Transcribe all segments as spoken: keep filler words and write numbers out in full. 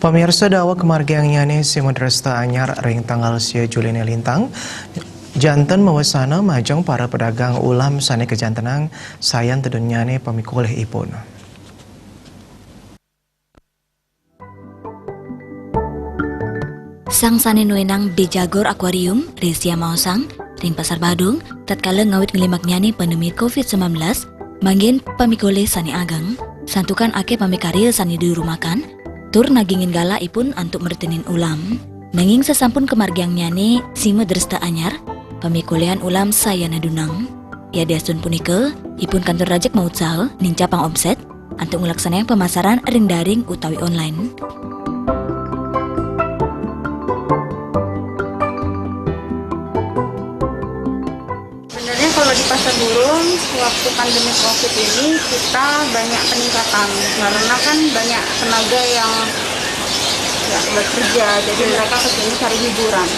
Pamirsa, daweg kemargiangnyané sing madresta anyar ring tanggal sia Juliné lintang, janten mawasana majeng para pedagang ulam sané kajantenang sayan tedunnyané pamikolihipun. Sang sané nuénang Bejagor Aquarium, Resia maosang, ring Pasar Badung, tatkala ngawit nglimbaknyané pandemi covid sembilan belas, manggihin pamikolih sané ageng, santukan akéh pamikarya sané diurumaken, tur nagingin galahipun antuk mretenin ulam. Nanging sasampun kamargiangnyané sima dresta anyar, pamikolihan ulam sayana duneng. Yadiastun punika, ipun kantun rajeg mautsaha nincapang omset antuk nglaksanayang pamasaran ring daring utawi online. Sebenarnya kalau di Pasar Burung, waktu pandemi covid ini kita banyak peningkatan karena kan banyak tenaga yang nggak bekerja, jadi mereka ke sini cari hiburan.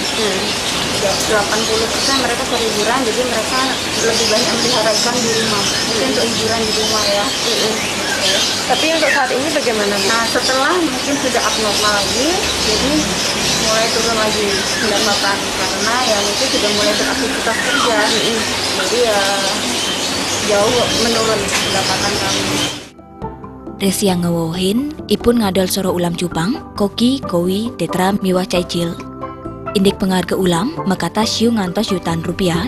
Ya, delapan puluh persen mereka cari hiburan, jadi mereka lebih banyak melihara ikan di rumah. Mungkin untuk hiburan di rumah ya. Tapi untuk saat ini bagaimana, Bu? Nah, setelah mungkin sudah abnormal lagi, jadi mulai turun lagi pendapatan karena ya mungkin sudah mulai beraktivitas kerja. Jadi ya jauh menurun pendapatan kami. Resia ngewehin, ipun ngadol soroh ulam cupang, koki, koi, tetra, miwah caicil. Indik pangarga ulam makatah siu ngantos yutaan rupiah.